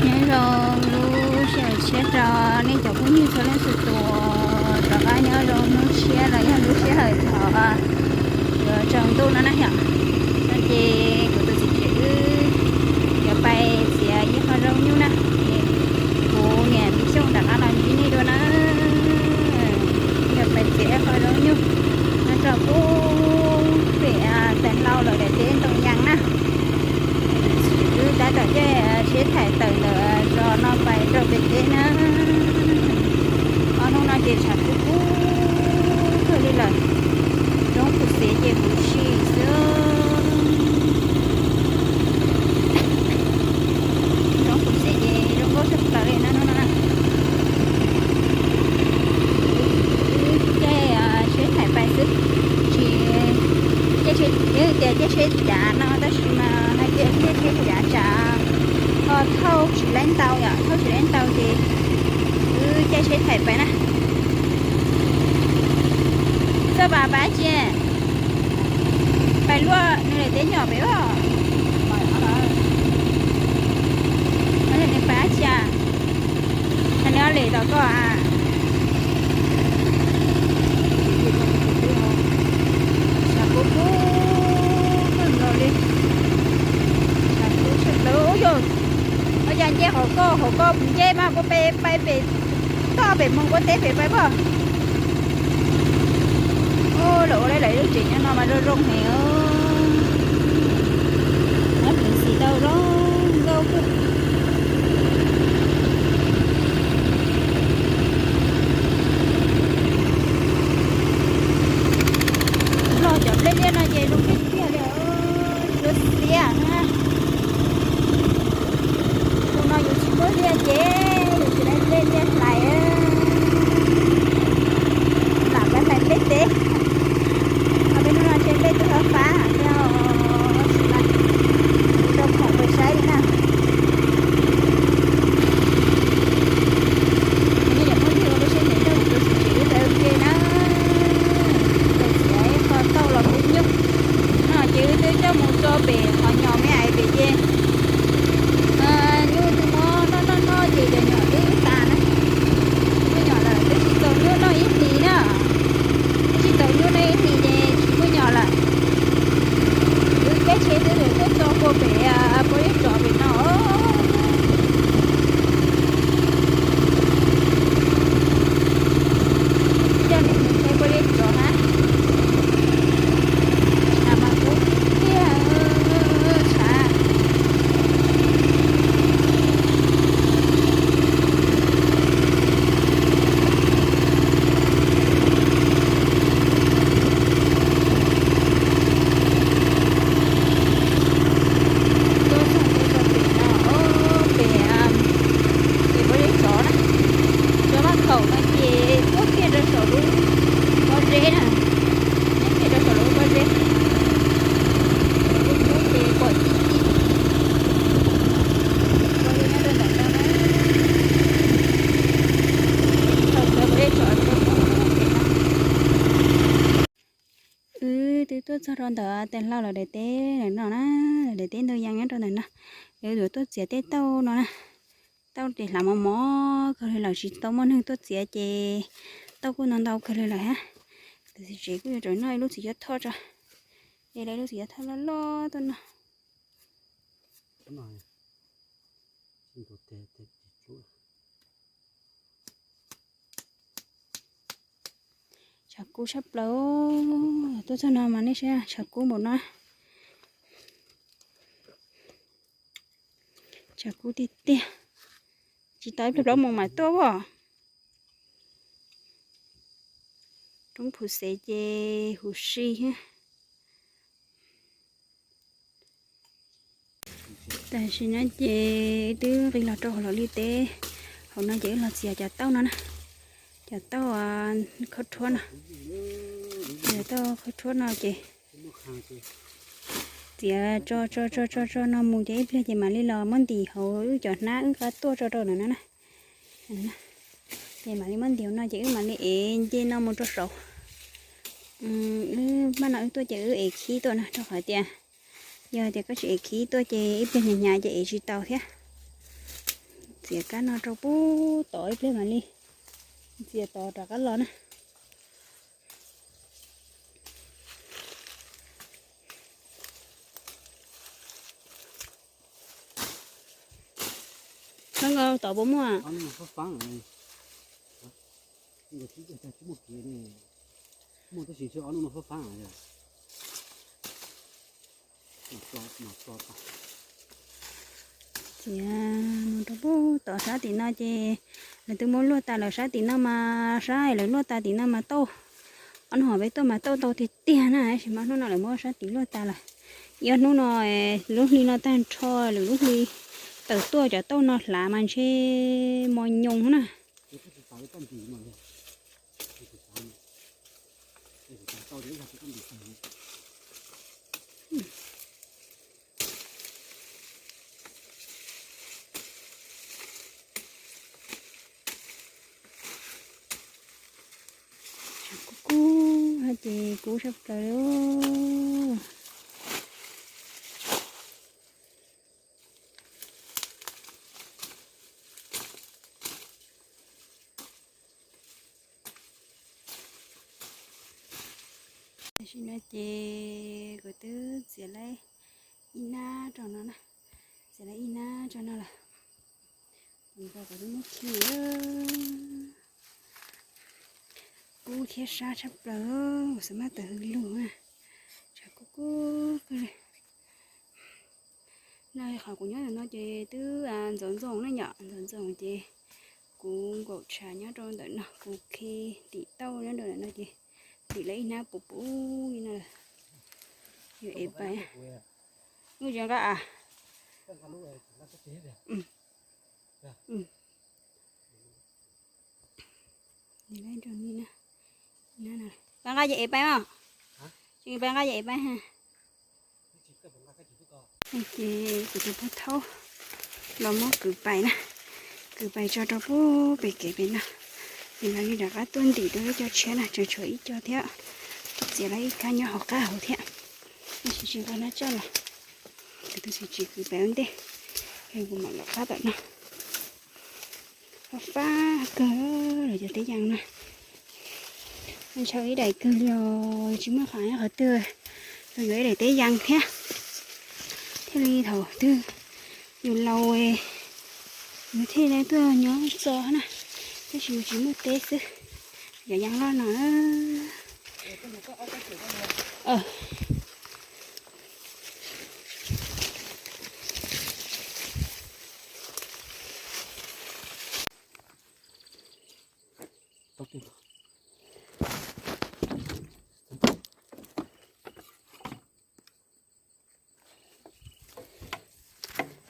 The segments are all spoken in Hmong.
Nyob zoo lub sij hawm tshiab rau nej cov phooj ywg txhua leej txhua tus, rov qab nyob zoo hnub tshiab los yog lub sij hawm thaum yuav tsaus ntuj no na yom. No ces kuv tus txiv tsev wb yuav pais txiav ib qho zaub nyuj na, ces kuv niam Lis Xyooj rov qab los ntsib nej dua na. Yuav pais txiav ib qho zaub nyuj nyob rau pem Tais Hlau lawm daim teb ntoo yas na. Wb tab tom caij tsheb thaim tawm ntawm zos no pais rau pem teb na. Ob hnub no ces tshav kub kub kawg li lawm, roob Phuv Xev ces huv si xwb. Roob Phuv Xev ces zoo nkauj tshaj plaws li na hnub no na. Wb caij tsheb thaim pais xwb, tsis caij tsheb, tias caij tsheb cav no tab sis mas hais tias caij tsheb cav tsam ho thauj tsis laib ntau yom, thauj tsis laib ntau ces wb caij tsheb thaim pais na. Txoj pas pais cia, pais luaj nws daim teb nyom pem os. Nws pais cia, nws lem tom koj a. Tshav kub kub kawg nkaus li, tshav kub tshaj plaws yog. Ua cas nce qhov koj, qhov koj nce mas puas pais pem toj pem moog ua teb pem pais pob. Lawv ua lawv lub tsev nyob no mas zoo zoo heev. Nyob peev xwm tau zoo nkauj kawg. Los cov nplej liaj no ces zoo tiag tiag li, tsis xiab na. Hnub no yus tsis muaj liaj ces yus tsis tau nplej liaj hlais, lam pab hlais nplej teb. Ho peb hnub no ntshe nplej twb fab fab thiab os, tsis lam rau khoom pes saib li na. Nej cov phooj ywg ua lub siab ntev nrog kuv tus txiv tsev wb pais ua ke na. Pais txiav ib qho tauj los pub nyuj. No ces wb twb coj mus tso pem qhov nyom me ais pem ces nyuj twb muab noj noj noj ces cov nyom twb tas na. Muaj nyom lawm twb tsis txaus nyuj noj ib hlis na. Twb tsis txaus nyuj noj ib hlis ces tsis muaj nyom lawm. Wb caij tsheb twb tuaj txog puag pem pob zeb tsov pem no. Coj nej mus saib pob zeb tsov na. Tshav mas kub tiag, tshav. Tuaj txog ntua rau pem no, pem, pem pob zeb tsov na. Tsov vaj khaum no ces tuaj kiag rau saum lub pob zeb na. Nyob kiag rau saum lub pob zeb. Lub kub ces pom tib si. Pob zeb nyob rau ntawm no na. Thaum sawv pob zeb tsov rau pem no. Wb twb tuaj txog rau ntawm Tais Hlau lawv daim teb no na, lawv daim teb ntoo yas nyob rau ntawm no. Wb yuav tuaj txiav tej tauj no na. Tauj ces hlav mos mos kawg li lawm, tsis tau muaj neeg tuaj txiav ces tauj kuj ntau ntau kawg li lawm hab. Tus txiv tsev kuj yuav tsum noj ib lub txiv cuab thoj tso, es lawv ib lub txiv cuab thoj loj loj tuaj noj. Tshav kub tshaj plaws, tuaj txog no mas nej saib tshav kub npaum no. Tshav kub tiag tiag, tsis tau ib pliag plaub moos mam tuaj as. Roob Phuv Xev ces huv si thiab. Tam sim no ces twb nqis los rau hauv lawv li teb hauv no ces wb los txiav cov tauj no na, cov tauj khaub rhuab no, cov tauj khaub rhuab no ces txiav tso tso tso tso tso no mus ces ib pliag ces mam li los muab ntim hauv wb cov hnab wb qab tuaj tso rau ntawm no na. Ces mam li muab ntim hauv no ces wb mam li ev nce no mus rau saud. Wb paj no wb tuaj ces wb ev khib tuaj na, rau qhov tias yog tias koj tsis ev khib tuaj ces ib pliag hnyav hnyav ces ev tsis tau thiab. Txiav kab no rau pub tod ib pliag mam li txiav tod rov qab los na. Kab nkaus tod puas muaj? Txiav mus rau pub tod sab tim no ces lawv twb muab luaj tas lawm, sab tim no mas sab lawv luaj tas tim no mas tauj, ob hnub peb tuaj mas tauj ntau tiag tiag na, tab sis mas hnub no lawv muab sab tim luaj tas lawm. Ib ob hnub no lub hli no tag nrho, lwm lub hli tawm tuaj cov tauj no hlav mas ntshe mos nyoos na. Tshav kub kub no ces kub tshaj plaws li. Tam sim no ces kuv twb txiav lawm ib hnab rau no na, txiav lawm ib hnab rau no lawm. Kuv npau kuv twb muab khi. Kub thiab sab tshaj plaws, xav mas tawm hws lug na, tshav kub kub kawg li. No qhov kuv nyob ntawm no ces twb ntxoov ntxoo na yom, ntxoov ntxoo ces kuv nkaum tshav nyob rau ntawm no, kuv khi tim tauj nyob rau ntawm no ces tim lawm ib hnab puv puv li no lawm. Yuav ev pais. Lub tsis nqa a. Pab nqa ces ev pais os. Tsis pab nqa ces ev pais ha. Ces kuv tus pog thaub los muab kwv pais na, kwv pais tso rau pub pem kev pem no. Ces mam li rov qab tuaj ntim rau lub co tshiab na, tseem tshuav ib co thiab. Txiav lawm ib kab nyob hauv qab hauv thiab. Tab sis tsis nqa nab tsaj los, kuv tus txiv tsis kwv pais ua ntej, es kuv mam lawv qab tom no. Fab fab kawg lawm cov teb yas no. Ntshaw ib daim kawg li os, tsis muaj qhov qhov twg los yuav ib daim teb yas thiab. Thiaj li thaum twg yus laus yus thiaj li tuaj nyob txo na, tab sis yus tsis muaj teb xwb. Cov yas loj no.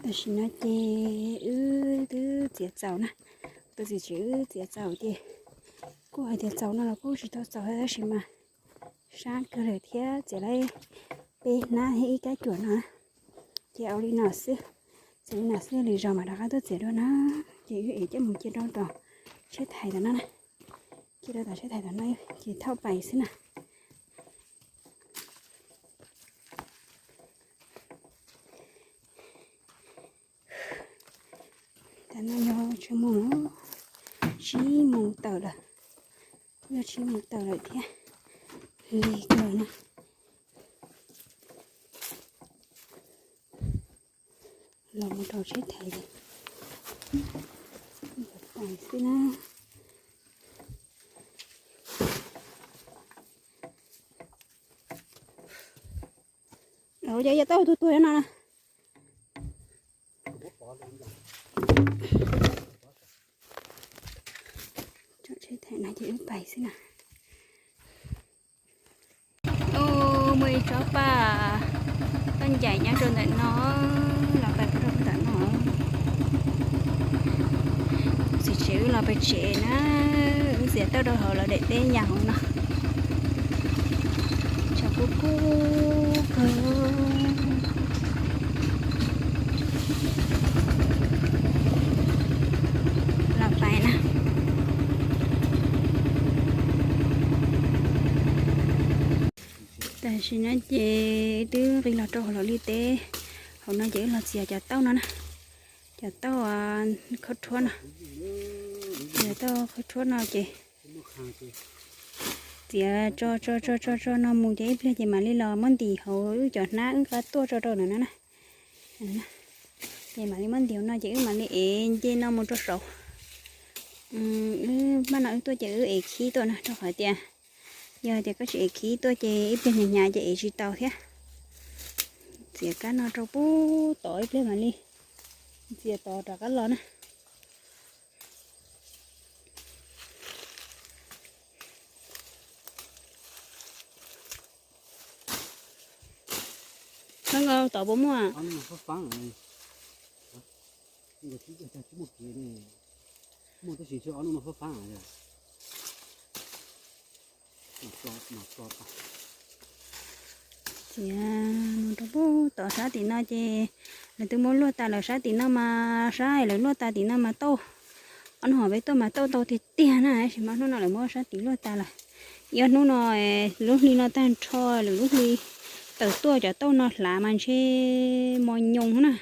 Tam sim no ces wb twb txiav txaus na, tus txiv tsev wb txiav txaus ces kuj hais tias txaus no los kuj tsis tau txaus tab sis mas sab kawg lawm thiab txiav lawm peb hnab thiab ib kab cuam no na. Ces ua li no xwb, txiav li no xwb lwm zaus mam rov qab tuaj txiav dua na. Ces wb ev coj mus cia rau tom tsheb thais tom no na, cia rau tom tsheb thais tom no ces thauj pais xwb na. Tam no yog tsib moos, tsib moos tawm lawm, yog tsib moos tawm lawm thiab, lig kawg na. Los mus rau tsheb thais, pais xwb na. Los cov yog tau tus tuag no na. Tso tsheb thais no ces wb pais xwb na. Ub, muaj ib tsob paj toj ncaim nyob rau ntawm no, los pais rau ntawm no. Txiv tsev wb los pem tsev na, wb txiav tauj rau hauv lawv daim teb yas hauv no. Tshav kub kub kawg. Los pais na. Tam sim no ces twb nqis los rau hauv lawv li teb hauv no ces wb los txiav cov tauj no na. Cov tauj khaub rhuab no, cov tauj khaub rhuab no ces txiav tso tso tso tso tso no mus ces ib pliag ces mam li los muab ntim hauv wb cov hnab wb qab tuaj tso rau ntawm no na. Ces mam li muab ntim hauv no ces wb mam li ev nce no mus rau saud. Wb maj no wb tuaj ces wb ev khib tuaj na, rau qhov tias yog tias koj tsis ev khib tuaj ces ib pliag hnyav hnyav ces ev tsis tau thiab. Txiav kab no rau pub tod ib pliag mam li ntxias tod rov qab los na. Koj nkaus tod puas muaj? Txiav mus rau pub tod sab tim no ces lawv twb muab luaj tas lawm, sab tim no mas sab lawv luaj tas tim no mas tauj. Ob hnub peb tuaj mas tauj ntau tiag tiag na, tab sis mas hnub no lawv muab sab tim luaj tas lawm. Ib ob hnub no lub hli no tag nrho, lwm lub hli tawm tuaj cov tauj no hlav mas ntshe mos nyoos na.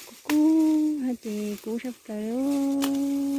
Kub kub ces kub sab plaws li.